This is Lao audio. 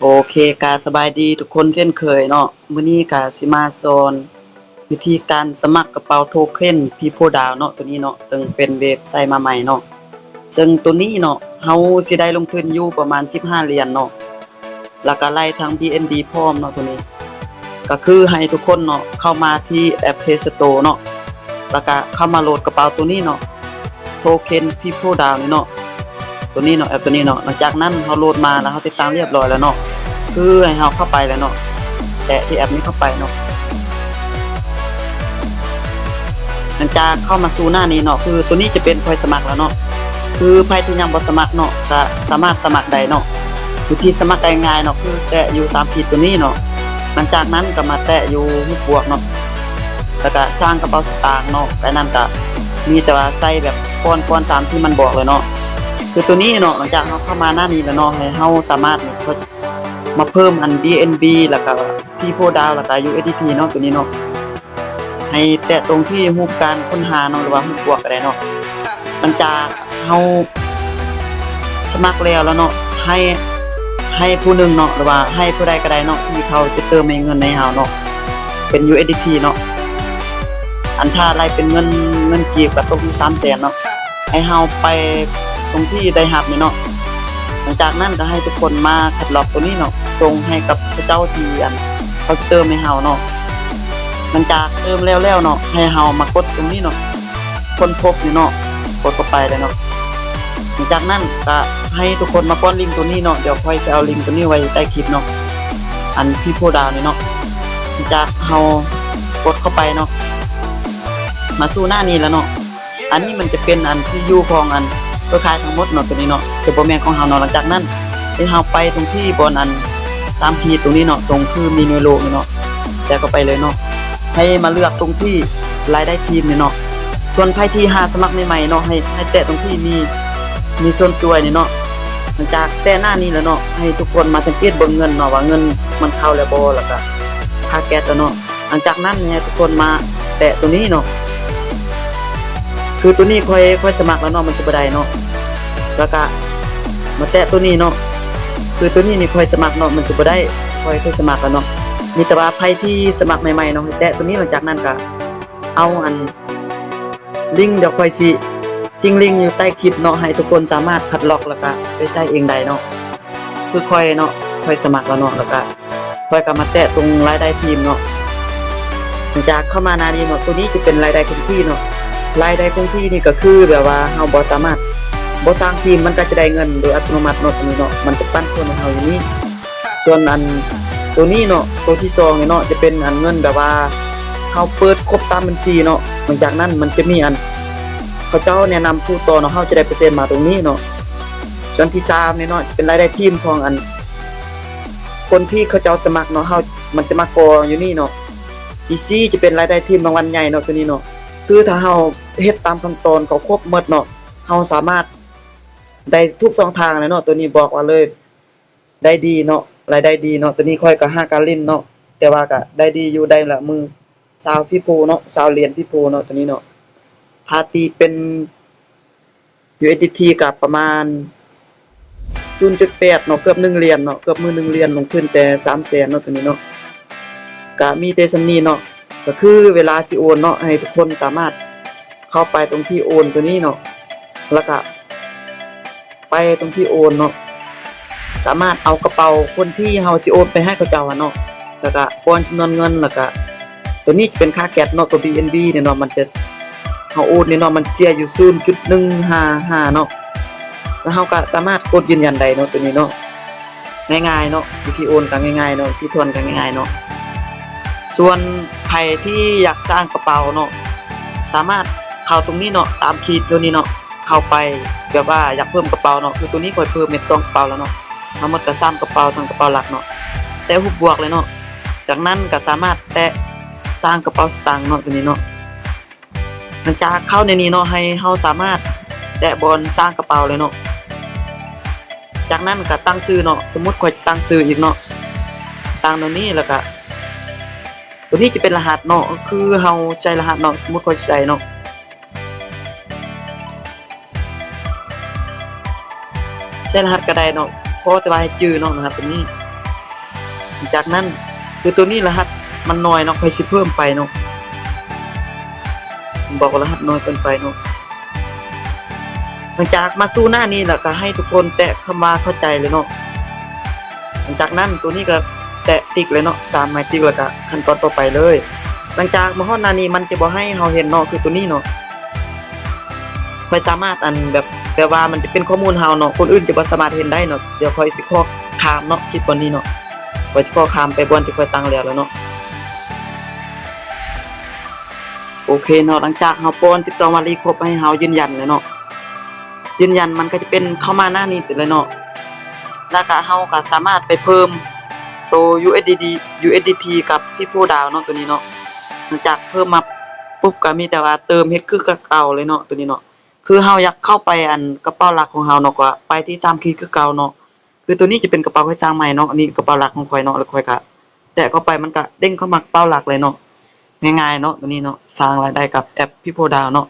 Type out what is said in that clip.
ໂອເຄ ກະສະບາຍດີທຸກຄົນເຊັ່ນເຄີຍເນາະ. ມື້ນີ້ກະຊິມາສອນວິທີການສະໝັກກະເປົາໂທເຄັນ People Down ເນາະ, ໂຕນີ້ເນາະ ເຊິ່ງເປັນເວັບໄຊມາໃໝ່ເນາະ, ເຊິ່ງໂຕນີ້ເນາະ ເຮົາຊິໄດ້ລົງທຶນຢູ່ປະມານສິບຫ້າຫຼຽນເນາະ, ແລ້ວກະໄລ່ທັງ BNB ພ້ອມເນາະ. ໂຕນີ້ກະຄືໃຫ້ທຸກຄົນເນາະ ເຂົ້າມາທີ່ແອັບ Play Store ເນາະ, ແລ້ວກະເຂົ້າມາໂຫຼດກະເປົາໂຕນີ້ເນາະ ໂທເຄັນ People Down ນີ້ເນາະ, ໂຕນີ້ເນາະ ແອັບໂຕນີ້ເນາະ. ຫຼັງຈາກນັ້ນເຮົາໂຫຼດມາແລ້ວ ເຮົາຕິດຕັ້ງລຽບຮ້ອຍແລ້ວເນາະ, ຄືໃຫ້ເຮົາເຂົ້າໄປແລ້ວເນາະ, ແຕະທີ່ແອັບນີ້ເຂົ້າໄປເນາະ. ຫຼັງຈາກເຂົ້າມາສູ່ໜ້ານີ້ເນາະ ຄືໂຕນີ້ຈະເປັນຂ້ອຍສະໝັກແລ້ວເນາະ, ຄືໃຜທີ່ຍັງບໍ່ສະໝັກເນາະ ກະສາມາດສະໝັກໄດ້ເນາະ. ວິທີສະໝັກກະງ່າຍເນາະ ຄືແຕະຢູ່ສາມຂີດໂຕນີ້ເນາະ, ຫຼັງຈາກນັ້ນກະມາແຕະຢູ່ຮູບບວກເນາະ, ແລ້ວກະສ້າງກະເປົາສະຕາງເນາະ. ແຕ່ນັ້ນກະມີແຕ່ວ່າໃສ່ແບບປ້ອນ ປ້ອນຕາມທີ່ມັນບອກເລີຍເນາະ. ຄືໂຕນີ້ເນາະ ຫຼັງຈາກເຮົາເຂົ້າມາໜ້ານີ້ແລ້ວເນາະ ໃຫ້ເຮົາສາມາດນີ້ ມາເພີ່ມອັນ BNB ແລ້ວກະ People Down ແລ້ວກະ USDT ເນາະ ໂຕນີ້ເນາະ. ໃຫ້ແຕະຕົງທີ່ຮູບການຄົ້ນຫາເນາະ ຫຼືວ່າຮູບບວກກະໄດ້ເນາະ. ຫຼັງຈາກເຮົາສະໝັກແລ້ວແລ້ວເນາະ ໃຫ້ ໃຫ້ຜູ້ໜຶ່ງເນາະ ຫຼືວ່າໃຫ້ຜູ້ໃດກະໄດ້ເນາະ ທີ່ເຂົາຈະເຕີມໃຫ້ເງິນໃຫ້ເຮົາເນາະ ເປັນ USDT ເນາະ. ອັນຖ້າໄລ່ເປັນເງິນ ເງິນກີບກະຕົກຢູ່ສາມແສນເນາະ. ໃຫ້ເຮົາໄປຕົງທີ່ໄດ້ຮັບນີ້ເນາະ. ຫຼັງຈາກນັ້ນກະໃຫ້ທຸກຄົນມາຄັດລອກໂຕນີ້ເນາະ ສົ່ງໃຫ້ກັບເຂົາເຈົ້າທີ່ອັນ ເຂົາເຕີມໃຫ້ເຮົາເນາະ. ຫຼັງຈາກເຕີມແລ້ວແລ້ວເນາະ ໃຫ້ເຮົາມາກົດຕົງນີ້ເນາະ ຄົ້ນພົບນີ້ເນາະ, ກົດເຂົ້າໄປເລີຍເນາະ. ຫຼັງຈາກນັ້ນກະໃຫ້ທຸກຄົນມາປ້ອນລິງໂຕນີ້ເນາະ, ດຽວຂ້ອຍຊິເອົາລິງໂຕນີ້ໄວ້ໃຕ້ຄລິບເນາະ ອັນ People Down ນີ້ເນາະ. ຫຼັງຈາກເຮົາກົດເຂົ້າໄປເນາະ ມາສູ່ໜ້ານີ້ແລ້ວເນາະ. ອັນນີ້ມັນຈະເປັນອັນທີ່ຢູ່ຂອງອັນເຄືອຂ່າຍທັງໝົດເນາະ ໂຕນີ້ເນາະ ຈະບໍ່ແມ່ນຂອງເຮົາເນາະ. ຫຼັງຈາກນັ້ນໃຫ້ເຮົາໄປຕົງທີ່ບ່ອນອັນສາມຂີດຕົງນີ້ເນາະ ຕົງຄືມີໂນໂລນີ້ເນາະ, ແຕະເຂົ້າໄປເລີຍເນາະ. ໃຫ້ມາເລືອກຕົງທີ່ລາຍໄດ້ທີມນີ້ເນາະ. ສ່ວນໃຜທີ່ຫາສະໝັກໃໝ່ໆເນາະ ໃຫ້ ໃຫ້ແຕະຕົງທີ່ມີ ມີສ່ວນຊ່ວຍນີ້ເນາະ. ຫຼັງຈາກແຕະໜ້ານີ້ແລ້ວເນາະ ໃຫ້ທຸກຄົນມາສັງເກດເບິ່ງເງິນເນາະ ວ່າເງິນມັນເຂົ້າແລ້ວບໍ່ ແລ້ວກະຄ່າແກັສແລ້ວເນາະ. ຫຼັງຈາກນັ້ນໃຫ້ທຸກຄົນມາແຕະໂຕນີ້ເນາະ, ຄືໂຕນີ້ຂ້ອຍ ຂ້ອຍສະໝັກແລ້ວເນາະ ມັນຈະບໍ່ໄດ້ເນາະ. ແລ້ວກະມາແຕະໂຕນີ້ເນາະ, ຄືໂຕນີ້ນີ້ຂ້ອຍສະໝັກເນາະ ມັນຈະບໍ່ໄດ້, ຂ້ອຍ ຂ້ອຍສະໝັກແລ້ວເນາະ. ມີແຕ່ວ່າໃຜທີ່ສະໝັກໃໝ່ໆເນາະ ໃຫ້ແຕະໂຕນີ້. ຫຼັງຈາກນັ້ນກະເອົາອັນລິງ ດຽວຂ້ອຍຊິຖິ້ມລິງຢູ່ໃຕ້ຄລິບເນາະ ໃຫ້ທຸກຄົນສາມາດຄັດລອກແລ້ວກະໄປໃຊ້ເອງໄດ້ເນາະ. ຄືຂ້ອຍເນາະ ຂ້ອຍສະໝັກແລ້ວເນາະ ແລ້ວກະ ຂ້ອຍກະມາແຕະຕົງລາຍໄດ້ທີມເນາະ. ຫຼັງຈາກເຂົ້າມາໜ້ານີ້ເນາະ ໂຕນີ້ຈະເປັນລາຍໄດ້ຄົງທີ່ເນາະ. ລາຍໄດ້ຄົງທີ່ນີ້ກະຄືແບບວ່າເຮົາບໍ່ສາມາດ ບໍ່ສ້າງທີມ ມັນກະຈະໄດ້ເງິນໂດຍອັດຕະໂນມັດເນາະ ໂຕນີ້ເນາະ ມັນຈະປັນຜົນໃຫ້ເຮົາຢູ່ນີ້. ສ່ວນອັນໂຕນີ້ເນາະ ໂຕທີສອງນີ້ເນາະ ຈະເປັນອັນເງິນແບບວ່າເຮົາເປີດຄົບສາມບັນຊີເນາະ. ຫຼັງຈາກນັ້ນມັນຈະມີອັນ ເຂົາເຈົ້າແນະນຳຜູ້ຕໍ່ເນາະ ເຮົາຈະໄດ້ເປີເຊັນມາຕົງນີ້ເນາະ. ສ່ວນທີສາມນີ້ເນາະ ຈະເປັນລາຍໄດ້ທີມຂອງອັນ ຄົນທີ່ເຂົາເຈົ້າສະໝັກເນາະ ເຮົາ ມັນຈະມາກໍຢູ່ນີ້ເນາະ. ທີສີ່ຈະເປັນລາຍໄດ້ທີມລາງວັນໃຫຍ່ເນາະ ໂຕນີ້ເນາະ. ຄືຖ້າເຮົາເຮັດຕາມຂັ້ນຕອນເຂົາຄົບໝົດເນາະ ເຮົາສາມາດໄດ້ທຸກຊ່ອງທາງເລີຍເນາະ. ໂຕນີ້ບອກວ່າເລີຍ ໄດ້ດີເນາະ ລາຍໄດ້ດີເນາະ. ໂຕນີ້ຂ້ອຍກະຫາກາຫຼິ້ນເນາະ ແຕ່ວ່າກະໄດ້ດີຢູ່ ໄດ້ລະມື້ຊາວ People ເນາະ ຊາວຫຼຽນ People ເນາະ ໂຕນີ້ເນາະ. ຖ້າຕີເປັນ USDT ກະປະມານສູນຈຸດແປດເນາະ ເກືອບໜຶ່ງຫຼຽນເນາະ ເກືອບມື້ໜຶ່ງຫຼຽນ ລົງທຶນແຕ່ສາມແສນເນາະ ໂຕນີ້ເນາະ. ກະມີແຕ່ສ່ຳນີ້ເນາະ ກະຄືເວລາຊິໂອນເນາະ ໃຫ້ທຸກຄົນສາມາດເຂົ້າໄປຕົງທີ່ໂອນໂຕນີ້ເນາະ ແລ້ວກະໄປຕົງທີ່ໂອນເນາະ ສາມາດເອົາກະເປົາຄົນທີ່ເຮົາຊິໂອນໄປໃຫ້ເຂົາເຈົ້າຫັ້ນເນາະ ແລ້ວກະປ້ອນຈຳນວນເງິນ ແລ້ວກະ ໂຕນີ້ຈະເປັນຄ່າແກັສເນາະ ໂຕ BNB ນີ້ເນາະ ມັນຈະ ເຮົາໂອນນີ້ເນາະ ມັນເສຍຢູ່ສູນຈຸດໜຶ່ງຫ້າຫ້າເນາະ ແລ້ວເຮົາກະສາມາດກົດຢືນຢັນໄດ້ເນາະ ໂຕນີ້ເນາະ. ງ່າຍໆເນາະ ວິທີໂອນກະງ່າຍໆເນາະ ວິທີຖອນກະງ່າຍໆເນາະ. ສ່ວນໃຜທີ່ຢາກສ້າງກະເປົາເນາະ ສາມາດເຂົ້າຕົງນີ້ເນາະ ສາມຂີດໂຕນີ້ເນາະ ເຂົ້າໄປ ແບບວ່າຢາກເພີ່ມກະເປົາເນາະ ຄືໂຕນີ້ຂ້ອຍເພີ່ມເຮັດສອງກະເປົາແລ້ວເນາະ ທັງໝົດກະສາມກະເປົາ ທັງກະເປົາຫຼັກເນາະ ແຕະຮູບບວກເລີຍເນາະ. ຈາກນັ້ນກະສາມາດແຕະສ້າງກະເປົາສະຕາງເນາະ ໂຕນີ້ເນາະ. ຫຼັງຈາກເຂົ້າໃນນີ້ເນາະ ໃຫ້ເຮົາສາມາດແຕະບ່ອນສ້າງກະເປົາເລີຍເນາະ. ຈາກນັ້ນກະຕັ້ງຊື່ເນາະ ສົມມຸດຂ້ອຍຈະຕັ້ງຊື່ອີກເນາະ ຕັ້ງໂຕນີ້ ແລ້ວກະໂຕນີ້ຈະເປັນລະຫັດເນາະ ຄືເຮົາໃສ່ລະຫັດເນາະ ສົມມຸດຂ້ອຍໃສ່ເນາະ ໃສ່ລະຫັດກະໄດ້ເນາະ ຂໍແຕ່ວ່າໃຫ້ຈື່ເນາະ ລະຫັດໂຕນີ້. ຈາກນັ້ນ ຄືໂຕນີ້ລະຫັດມັນນ້ອຍເນາະ ຂ້ອຍຊິເພີ່ມໄປເນາະ ບອກວ່າລະຫັດນ້ອຍເກີນໄປເນາະ. ຫຼັງຈາກມາສູ່ໜ້ານີ້ລະກະໃຫ້ທຸກຄົນແຕະຄຳວ່າເຂົ້າໃຈເລີຍເນາະ. ຫຼັງຈາກນັ້ນໂຕນີ້ກະແຕະຕິກເລີຍເນາະ ສາມໄມ້ຕິກ ລະກະຂັ້ນຕອນຕໍ່ໄປເລີຍ. ຫຼັງຈາກມາຮອດໜ້ານີ້ມັນຈະບໍ່ໃຫ້ເຮົາເຫັນເນາະ ຄືໂຕນີ້ເນາະ. ຂ້ອຍສາມາດ ອັນ ແບບ ແບບວ່າມັນຈະເປັນຂໍ້ມູນເຮົາເນາະ ຄົນອື່ນຈະບໍ່ສາມາດເຫັນໄດ້ເນາະ. ດຽວຂ້ອຍຊິຂໍຂ້າມເນາະ ຄລິບບ່ອນນີ້ເນາະ ຂ້ອຍຊິຂໍຂ້າມໄປບ່ອນທີ່ຂ້ອຍຕັ້ງແລ້ວລະເນາະ. ໂອເຄເນາະ ຫຼັງຈາກເຮົາປ້ອນສິບສອງວາລີຄົບ ໃຫ້ເຮົາຢືນຢັນແລ້ວເນາະ ຢືນຢັນມັນກະຈະເປັນເຂົ້າມາໜ້ານີ້ເລີຍເນາະ. ລະກະເຮົາກະສາມາດໄປເພີ່ມໂຕ USDT USDT ກັບ PeopleDAO ເນາະ ໂຕນີ້ເນາະ. ຫຼັງຈາກເພີ່ມມາປຸບກະມີແຕ່ວ່າເຕີມເຮັດຄືເກົ່າເລີຍເນາະ ໂຕນີ້ເນາະ. ຄືເຮົາຢາກເຂົ້າໄປ ອັນ ກະເປົາຫຼັກຂອງເຮົາເນາະ ກະໄປທີ່ສາມຂີດຄືເກົ່າເນາະ. ຄືໂຕນີ້ຈະເປັນກະເປົາຂ້ອຍສ້າງໃໝ່ເນາະ ອັນນີ້ກະເປົາຫຼັກຂອງຂ້ອຍເນາະ ລະຂ້ອຍກະແຕະເຂົ້າໄປ ມັນກະເດ້ງເຂົ້າມາກະເປົາຫຼັກເລີຍເນາະ. ງ່າຍໆເນາະ ໂຕນີ້ເນາະ ສ້າງລາຍໄດ້ກັບແອັບ PeopleDAO ເນາະ.